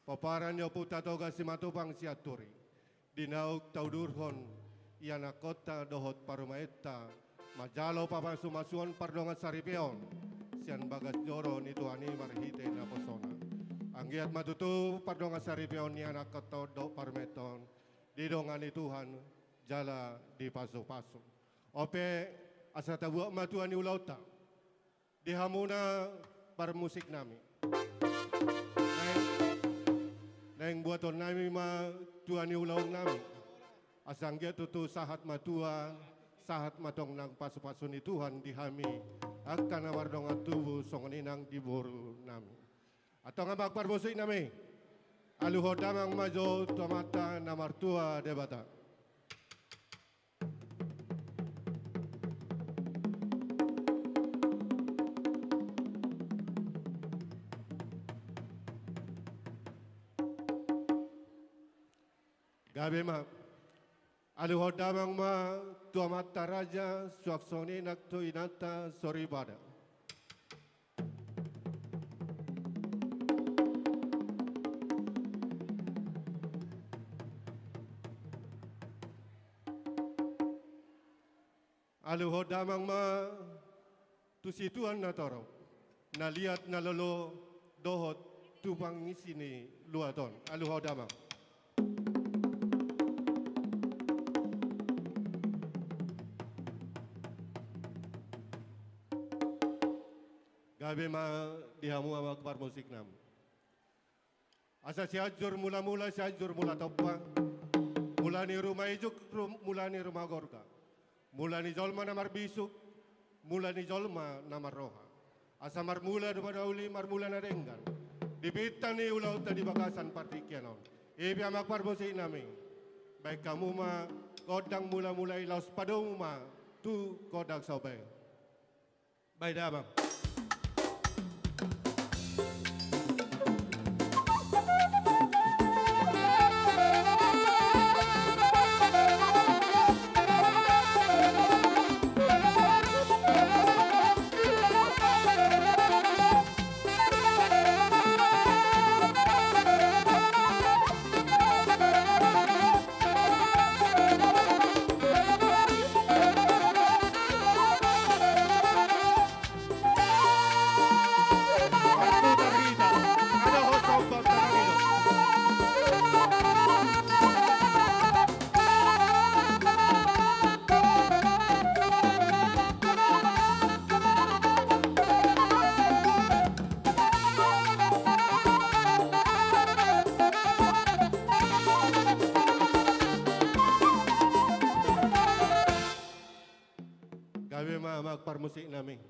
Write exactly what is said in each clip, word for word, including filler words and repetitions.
Pomparan ni Ompunta Toga Simatupang Sianturi, di naung taudurhon ianakkonta dohot parumaenta, manjalo pamasumasuon pardongan saripeon sian bagas joro ni Tuhan i marhite naposona. Anggiat ma tutu pardongan saripeon ni ianakkonta on dohot parumaenta on didongani Tuhan jala dipasupasu. On pe, asa tabuat ma tua ni ulaonta di hamuna parmusik nami. Naeng, naeng buaton nami ma tua ni ulaon nami. Asa anggiat tutu sahat ma tua, sahat ma tong nang pasupasu ni Tuhan di hami, angka na mardongan tubu songon i nang di boru nami. Antong amang parmusik nami, aluhon damang ma jo tu Amanta na martua Debata. Gabe ma. Aluhon damang ma tu amanta raja, suang songon i nang tu inanta soripada. Aluhon damang ma tu situan na torop, na liat na lolo dohot tu pangisi ni luat on. Aluhon damang. Gabe ma di hamu amang parmusik nami. Asa Sianjur Mulamula, Sianjur Mulatompa, mula ni ruma ijuk, ru-, mula ni ruma gorga, mula ni jolma na marbisuk, mula ni jolma na marroha. Asa marmula do ma na uli, marmula na denggan di pinta ni ulaonta di bagasan partingkian on. I pe amang parmusik nami, baen hamu ma gondang mulamula i, laos padomu ma tu gondang somba i. Baen damang. Gabe ma amang parmusik nami.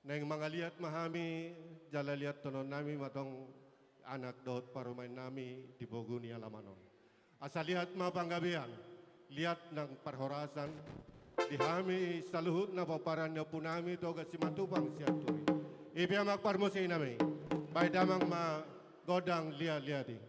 Naeng mangaliat ma hami, jala liathonon nami ma tong anak dohot parumaen nami di pogu ni alaman on. Asa liat ma panggabean, liat nang parhorasan di hami saluhutna pomparan ni ompu nami Toga Simatupang Sianturi. I pe amang parmusik nami, baen damang ma gondang liatliat i.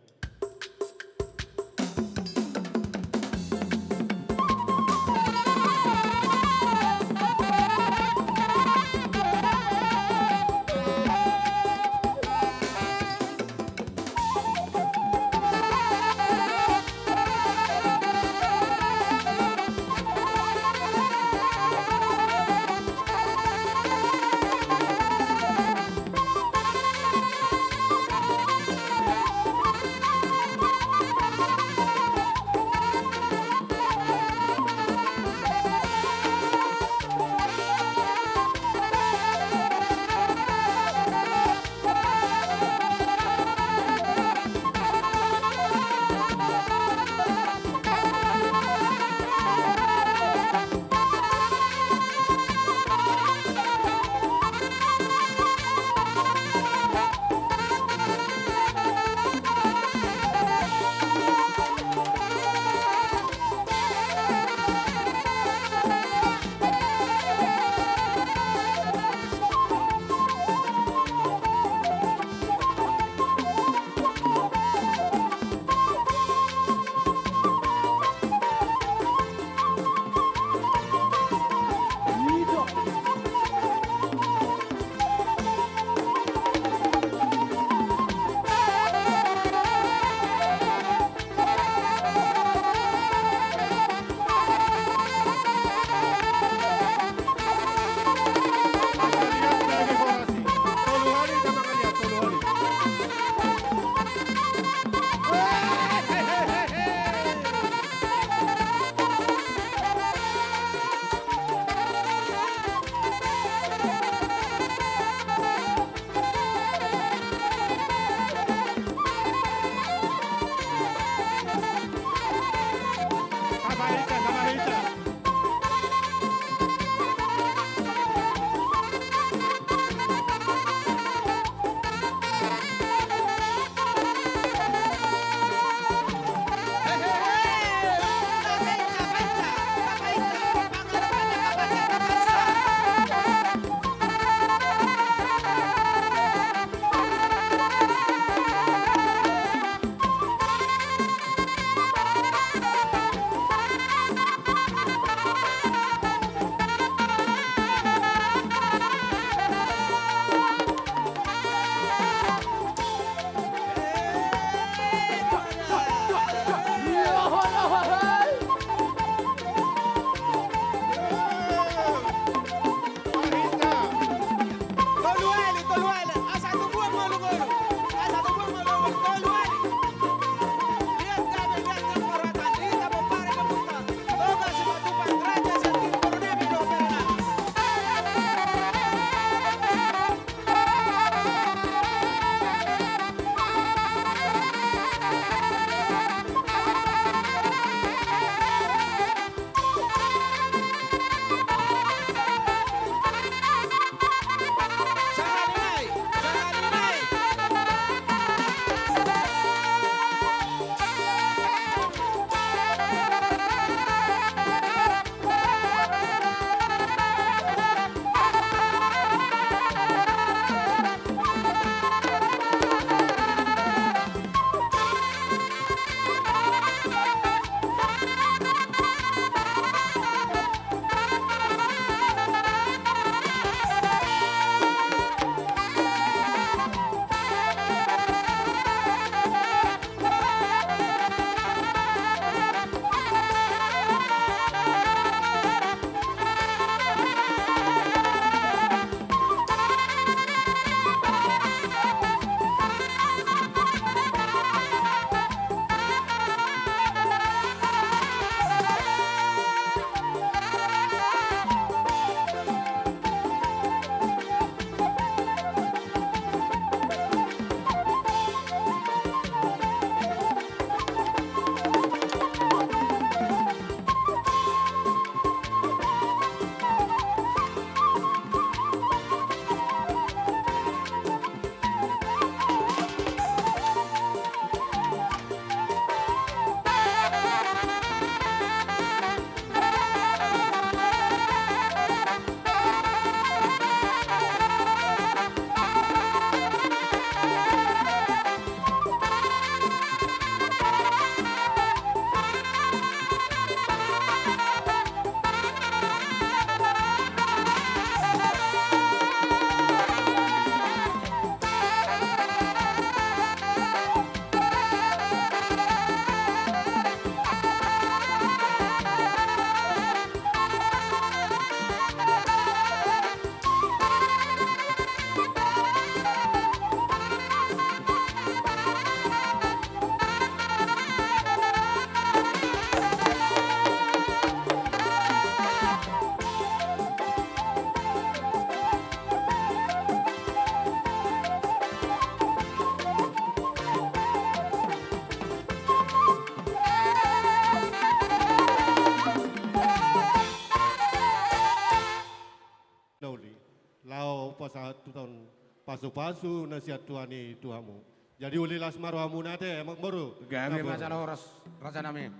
pasu-pasu na sian Tuhan i tu hamu. Jadi uli las ma rohamuna ate, amangboru. Gabe ma jala horas, raja nami.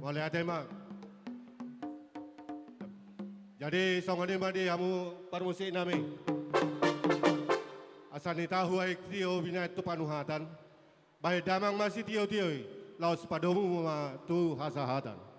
Mauliate ma. Jadi songon i ma di hamu parmusik nami. Asa nitahu aek tio binahen tu panuhatan. Bahen damang ma sitio-tio i, laos padomu ma tu hasahatan.